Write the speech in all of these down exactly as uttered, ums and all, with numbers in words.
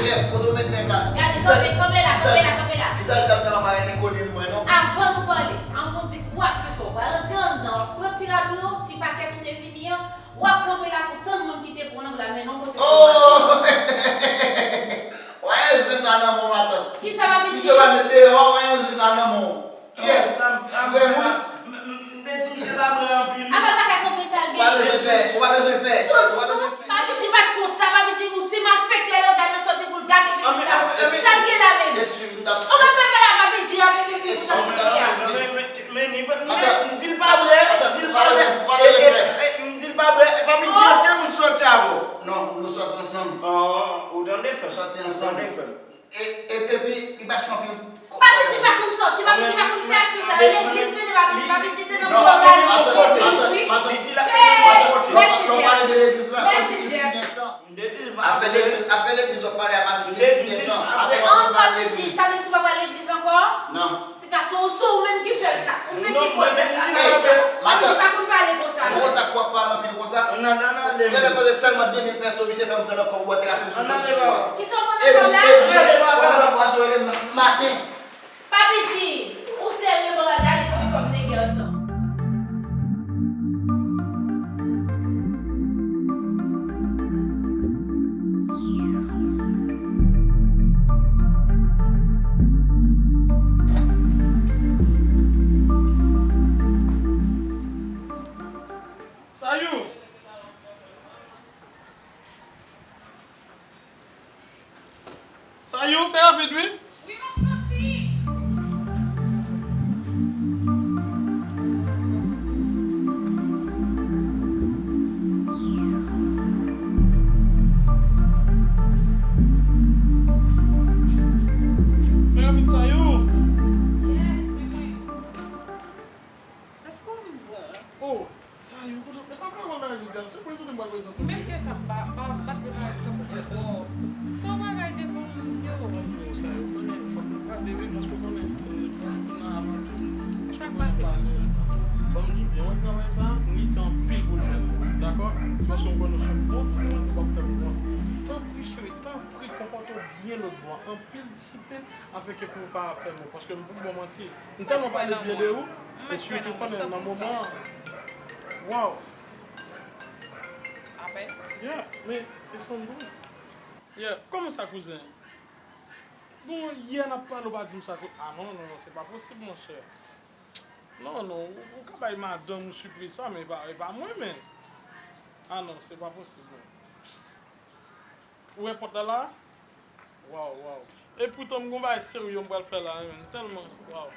Jeff, kote w met nèg la? Gade, kanpe, kanpe la, kanpe la, kanpe la. Kisa l t ap sa pa parèt enkoni mwen non. Avan nou pale, avan w di kwakseswa, w pral antre anndan, w ap pran ti rad ou yo, ti pakèt ou te vini an, w ap kanpe la pou tann moun ki te pran nan pou l al mennen w kote pou l pase. Oh! Wè zen sa nan men w, matant. Kisa papi di? Misye pral met deyò, wè zen sa nan men w. Kiyès? Frè mwen? M te di misye pa bwè anpil. Apa l pa ka konprann sa l genyen? Ou pa bezwen pè, ou pa bezwen pè. Sou, sou, papi di pa t konsa, papi di ou ti malfektè lè yo t al nan sòti pou l gate pitit la. Sa l gen la menm? Ou pa fè pale a papi di avèk espri konsa. Men, men, men, men, men, m di l pa bwè, m di l pa bwè. E, e, e, m di l pa bwè. Papi di, èske nou sòti avè w? Non, nou sòti ansanm. Ou tande frè m? Sòti ansanm. Tande frè m. E, e, epi, li pa t fè anpil. Papi di pa konn sòti, papi di pa konn fè aksyon sa yo. Legliz, men papi di, papi di te nan pwogram legliz, wi. Mèsi, Jeff. Mèsi, Jeff. Afè legliz, afè legliz w ap pale a matant, li fini tan. An, papi di, sa vle di w pa pral legliz ankò? Non. Ti gason, se ou menm ki fè l sa. Ou menm ki koz sa. Papi di pa konn pale konsa. Ou konn sa k fè w ap pale anpil konsa? Ou genlè panse sèlman de mil pèso misye fè m pran nan kòb ou a te ka fè m sou sou a. Kisa w pran nan kòb la? Epi, epi, kòman w ap pase w rele m maten? Papi Jean, ou serye, bon, gade kòman kòm nèg yo anndan. Sayou! Sayou, fè rapid, wi. Wi, m ap soti. Fè rapid, Sayou. Yes, men mwen. Èske w bon? Oh, Sayou, kote w, e pa vre bagay jodi a, se prezante m pa prezante w. Menm ke sa, m pa, m pa, m pa t prepare kòmsi, oh. Twò bagay devan m, yo. Yo, Sayou, konnen, fòk nou gade, wi, paske w konnen, eh, disip nan avan tou. Sa k pase? Ban m di w byen, wè travay sa, m lite anpil pou l fèt, dakò? Se paske m konnen w se yon bon timoun, ou p ap fè m wont. Tanpri, cheri, tanpri, konpòte w byen lòt bò a. Anpil disiplin, afenke pou w pa fè m wont, paske m p ap ba w manti. M tèlman pale byen de ou, e sitou konnen nan moman an. Waw. Apèn? Yeah, men e sanble. Yeah, kòman sa kouzen? Bon, yè n ap pale, ou pa di m sa kou-, ah non, non, non, se pa posib, monchè. Non, non, ou, ou ka bay madanm ou sipriz sa, men e pa, e pa mwen, men. Ah non, se pa posib, men. Ou wè pòt la la? Waw, waw. E poutan m gon bagay serye m pral fè la, wi, men. M tèlman, waw.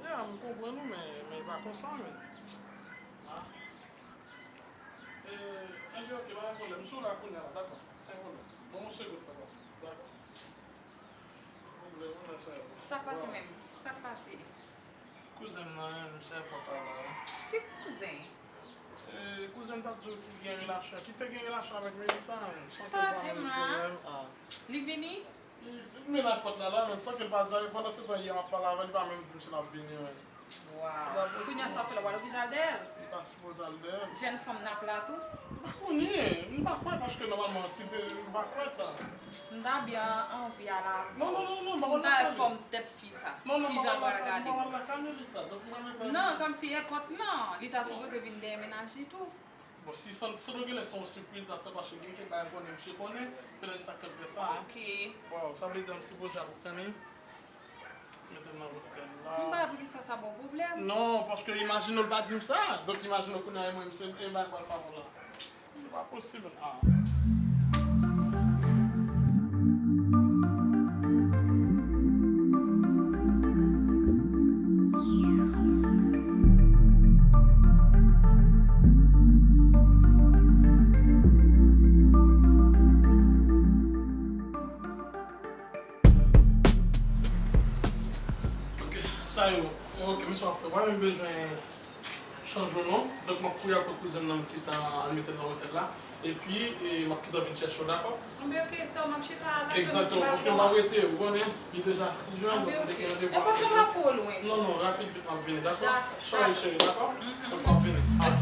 Ya, m konprann ou, men, men e pa konsa, men. Ah. E, enben, ok, pa gen pwoblèm. M sou la kounye a la, dakò. Pa gen pwoblèm. Ban m yon segonn, frè pa m. Dakò. Pwoblèm, ou nan sa yo. Sa k pase menm? Sa k pase? Kouzen m nan, misye pòt la la. Ki kouzen? E, kouzen m t ap di w ki gen relasyon, ki te gen relasyon avèk Melissa, men san ke l pa menm di menm. Sa di m la? Li vini? Li, li men nan pòt la la, men san ke l pa di anyen. Pandan se tan, yè m ap pale avè l, li pa menm di m si l ap vini, men. Waw. Kounye a sa w fè la, w pral oblije al dèyè l? Li pa sipoze al dèyè l. Jèn fanm n ap la tou? M pa konnen, m pa kwè, paske nòmalman, si te, m pa kwè sa. M ta byen anvi al avè w. Non, non, non, non, m pa konn nan fòm tèt fi sa. Non, non, m pa konn nan fòm, m pa konn nan fòm Melissa, donk m pa menm kwè. Non, kòmsi èpòt lan, li ta sipoze vin dèyè mennaj li tou. Bon, si San-, Sandro genlè se yon sipriz l ap fè, paske gen kèk bagay m konnen, misye konnen, petèt se sa k fè l fè sa, hein. Ok. Waw, sa vle di m sipoze al konnen. Mete m nan lòt kay la. M pa wè poukisa sa ba w pwoblèm. Non, paske imajine w pa di m sa. Donk, imajine w kounye a, e mwen, se, e bagay pral fè avè w la. Se pa posib, ah. Ok, sa yo. Ok, misye ap fè. Mwen menm bezwen chanje non. Donk, m ap kouri apre kouzen m nan, m kite al mete nan otèl la. Epi, e, m ap kite w vin chèche w, dakò? Enben, ok, sè w, m ap chita avè w. Egzakteman, paske m pa rete, ou konnen, li deja sis è, donk m te gen randevou avè l. Enben, ok. Enpòtan pa twò lwen. Non, non, rapid vit, m ap vini, dakò? Dakò. Sorry, cheri, dakò? Donk, m ap vini. Alright.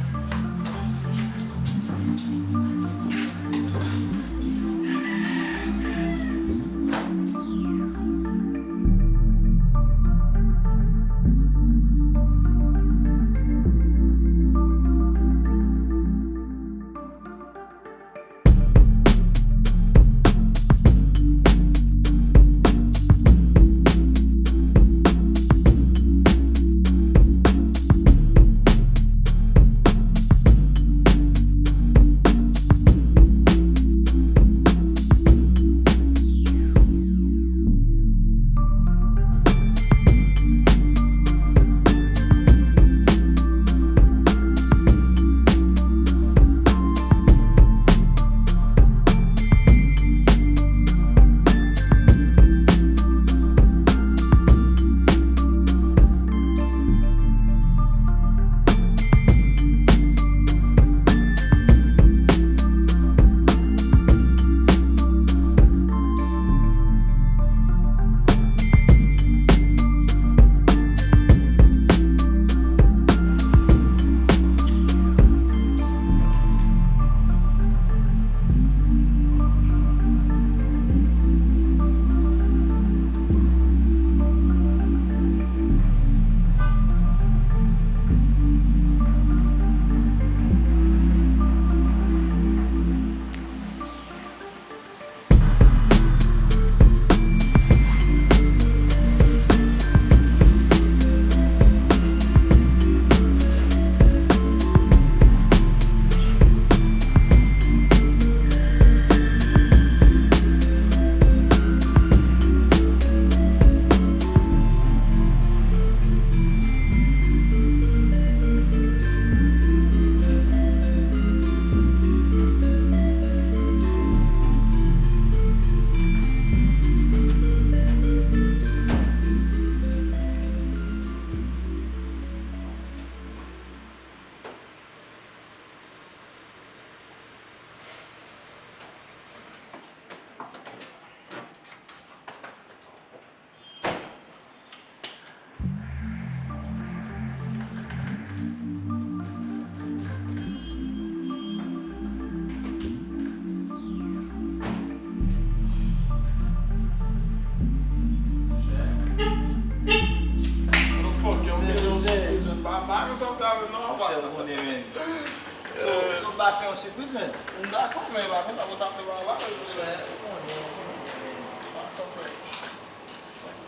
Pa fè yon sipriz, men. M dakò, men pa konn sa pou t ap fè pa pale, monchè. Ou konnen, ou konnen, men. Pa t ap fè.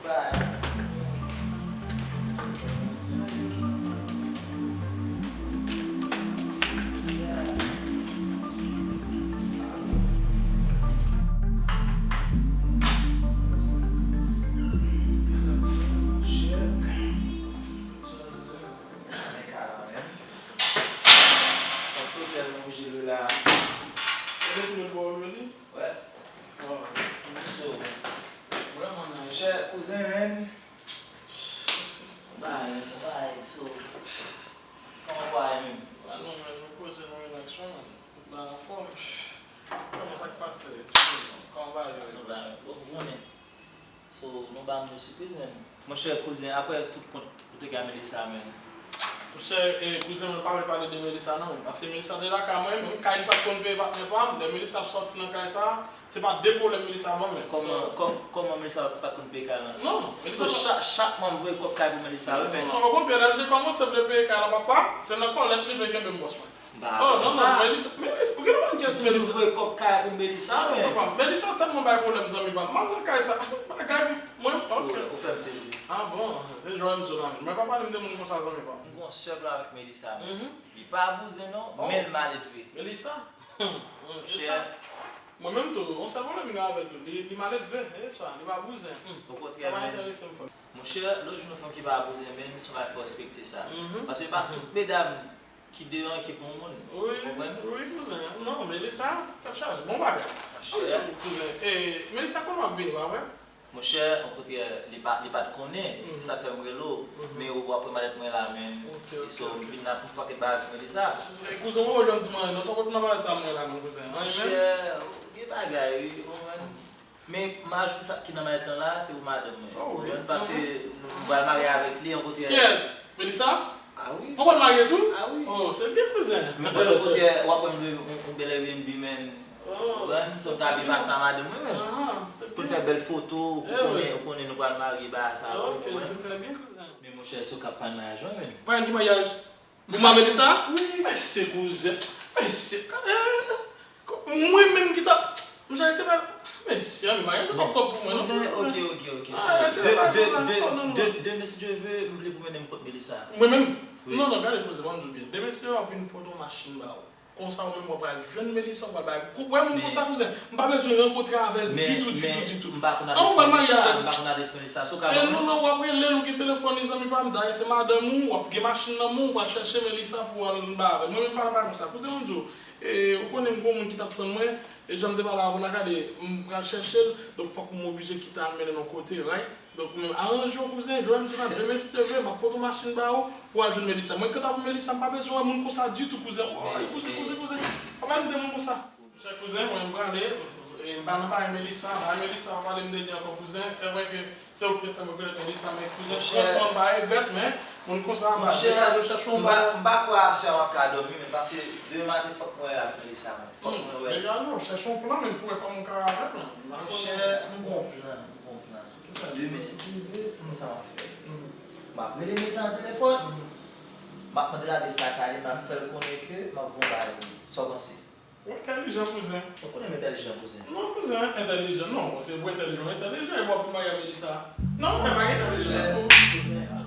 Bay. Check. Avèk ala menm. Sa sou tèlman bouje dlo la. E de koulè bò yo li? Wè. Oh. So, vrèman nice. Chè kouzen, men. Bay, bay, so. Kòman w ye menm? Ah non, men nou koze, nou relax, man. Tout la anfòm. Kòman sa k pase? Esplike nou. Kòman bagay yo ye? Tout la, bon, ou konnen. So, nou ba m yon sipriz, men. Monchè, kouzen, apre tout kont ou te gen ak Melissa, men. Monchè, eh, kouzen, mwen pa vle pale de Melissa, non, men. Paske Melissa te lakay mwen, menm kay li pa t konn peye patnè pa m. Lè Melissa ap sòti nan kay sa, se pa de pwoblèm Melissa ban m, men. Kòman, kòm-, kòman Melissa pa t konn peye kay lan? Non, Melissa. So, chak, chak mwa m voye kòb kay pou Melissa, wi, men. Non, ou konprann, lè l te kòmanse vle peye kay lan, papa, se nan kòlèt li vle kenbe m, bòs mwen. M pa konn sa. Oh, non, non, Melissa, Melissa, ou genlè konn kiyès Melissa? Toujou voye kòb kay pou Melissa, men. Papa, Melissa tèlman bay pwoblèm, zanmi pa m. M al nan kay sa, bagay, mwen, ok. Ou, ou fè m sezi. Ah bon, se jan m di w la, men. Mwen pa pale m de moun konsa, zanmi pa m. M gon sè pwoblèm avèk Melissa, men. Li pa bouzen, non, men l maledve. Melissa? Hmm, hmm, se sa. Mwen menm tou, yon sèl pwoblèm m gen avè l tou. Li, li maledve, e sa, li pa bouzen. Hmm. Okontrè, men. Sa pa enterese m, frè. Monchè, lòt jou nou fè yon ki pa bouzen, men se yon bagay fò respekte sa. Paske pa tout medam ki deyò an ki pou yon moun. Wi, wi, kouzen. Non, Melissa, tèt chaje. Bon bagay. Monchè. Kouzen. E, Melissa, konnen w ap vini, pa vre? Monchè, okontrè, li pa, li pa t konnen. Sa fè m rele w. Men w ap wè malèt mwen la, men. Ok, ok, ok. E so, m vin la pou fè kèk bagay pou Melissa. E, kouzen, ou pa janm di mwen anyen, non, sa w konn nan bagay sa mwen la, non, kouzen. Anyen menm? Monchè, gen bagay, wi, ou konprann? Men m ajoute sa ki nan malèt lan la, se pou madanm mwen. Oh, wi. Ou konprann? Paske nou, nou pral marye avèk li, okontrè. Kiyès? Melissa? Ah wi. Ou pral marye tou? Ah wi. Oh, se byen, kouzen. Men bon, okontrè, w ap pran yon, yon, yon bèl Airbnb, men. Oh. Ou konprann? Se w ta byen pase a madanm mwen, men. Ah, se byen. Pou n fè bèl foto, ou konnen, ou konnen nou pral marye, bagay sa yo, ou konprann? Ok, se trè byen, kouzen. Men monchè, se w k ap pran maryaj mwen, men. Pran ki maryaj? Ou ma Melissa? Wi. Mesye kouzen. Mesye, eh, mwen menm ki t ap, monchè, se pa, mesye, men bagay sa pa twòp pou mwen, non. Kouzen, ok, ok, ok. Ah, so, de, de, de, de, demen, si Dye ve, m vle pou mennen m kot Melissa. Mwen menm? Wi. Non, non, gade kouzen, ban m di w byen. Demen, si Dye ve, m ap vin pote yon machin ba ou. Konsa ou menm w ap al jwenn Melissa, w ap bay. Ou wè moun konsa, kouzen? M pa bezwen rankontre avè l ditou, ditou, ditou. An, ou pral marye avè l. M pa konn adrès Melissa, m pa konn adrès Melissa, so w ka ban mwen? Non, non, w ap rele l, ou gen telefòn li, zanmi pa m, dayè se madanm ou, w ap gen machin nan men w, ou pral chèche Melissa pou w al anba avè l. Mwen menm m pa nan bagay konsa. Kouzen, m di w, e, ou konnen m gon moun ki t ap tann mwen, e jan m te pale avè w la, gade, m pral chèche l, donk fòk m oblije kite al mennen l yon kote, right? Donk, men, aranje w, kouzen, jwenn m, demen si Dye ve, m ap pote yon machin ba ou pou w al jwenn Melissa. Mwen, kanta pou Melissa, m pa bezwen wè moun konsa ditou, kouzen. Woy, kouzen, kouzen, kouzen. Pa pale m de moun konsa. Chè kouzen, mwen, m prale, e, m pa nan bagay Melissa, bagay Melissa, pa pale m de li ankò, kouzen. Se vre ke se ou ki te fè m rekonèt Melissa, men, kouzen, fransman, m pa regrèt, men moun konsa, m pa degaje w chèche yon bagay. M pa kwè aswè a w ap ka dòmi, men paske demen maten fòk mwen wè avèk Melissa, men. Fòk mwen wè. Degaje w, chèche yon plan, men, pou wè kòman w ka avè l, men. Monchè, m gon plan, m gon plan. Demen, si Dye ve, konsa m ap fè. M ap rele Melissa nan telefòn. M ap mande l adrès lakay li, m ap fè l konnen ke m ap voye yon bagay pou li. Sa w panse? Ou entèlijan, kouzen. Ou konnen m entèlijan, kouzen. Non, kouzen, entèlijan. Non, se pou entèlijan, entèlijan, e w ap vin marye ak Melissa. Non, men pa gen entèlijan, non. Kouzen.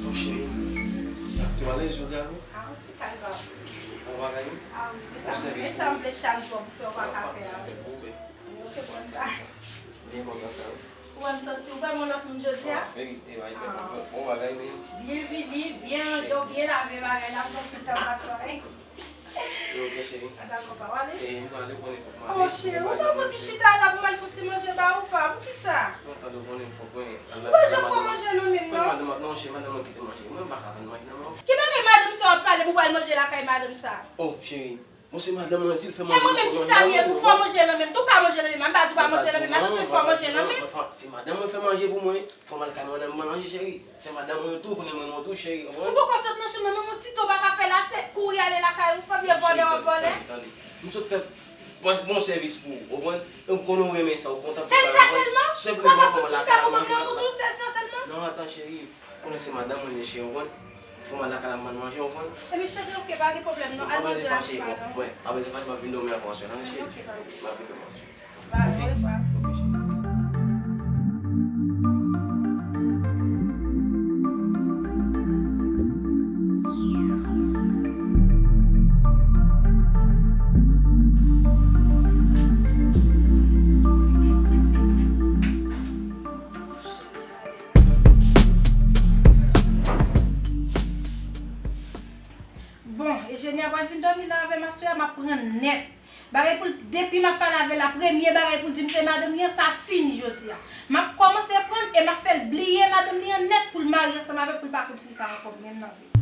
Mon cheri, sa k tou alèz jodi a, non? Kalba. Bon bagay, wi. Ah wi, men sa, men sa m vle chak jou pou fè, ou pa ka fè avè m. Ok, bon sa. Byen kontan sa, wi. Ou wè m santi, ou wè m yon lòt moun jodi a? Verite, wi, byen kontan. Bon bagay, men. Byenvini, byen ranje w, byen lave bagay la, m pran tout tan patwon. Yo, ok, cheri. A, dakò, pa w ale? E, m prale konnen fòk m ale. Oh, cheri, ou pa fouti chita la pou m al fouti manje ba ou, pa? Poukisa? Non, tande, ou konnen fòk mwen. Ou pa janm pran manje nan men m, non? Madanm, non, cheri, madanm mwen kite manje. Mwen pa ka tann manje nan men w. Ki bagay madanm sa w ap pale pou pral manje lakay madanm sa? Oh, cheri. Bon, se madanm mwen, si l fè manje pou mwen. E mwen menm, ki sa m ye pou fè manje nan men m? Tou ka manje nan men m, m pa di w pa manje nan men m, madanm mwen fè manje nan men m. Se madanm mwen fè manje pou mwen, fò m al kay madanm mwen manje, cheri. Se madanm mwen tou, konnen mwen tou, cheri. Ou poko sot nan chanm nan, menm yon ti tan w pa ka fè la, se kouri ale lakay ou, fò vye vòlè w ap vòlè. Tande, tande. M sot fè bon sèvis pou ou, ou konprann? E m konnen w renmen sa, ou kontan pou sa, ou konprann? Sèl sa sèlman? Ou pa ka fout chita pou manje nan bout ou, sèl sa sèlman? Non, atan, cheri. Konnen se madanm mwen li ye, cheri, w konn. Fò m al lakay la, m al manje, w konn. Epi cheri, oke, pa gen pwoblèm non, al manje avèk madanm. Mwen, pa bezwen fache, m ap vin dòmi avè w aswè, tande, cheri. Oke, pa gen pwoblèm. M ap vin dòmi aswè. Bye, orevwa. Oke, cheri. Bon, Eugenia pral vin dòmi la avè m aswè a, m ap pran nèt. Bagay pou l, depi m ap pale avè l la, premye bagay pou l di m se madanm li an, sa fini jodi a. M ap kòmanse pran l e m ap fè l bliye madanm li an nèt pou l marye ansanm avè l, pou l pa kout fi sa ankò, menm nan vi l.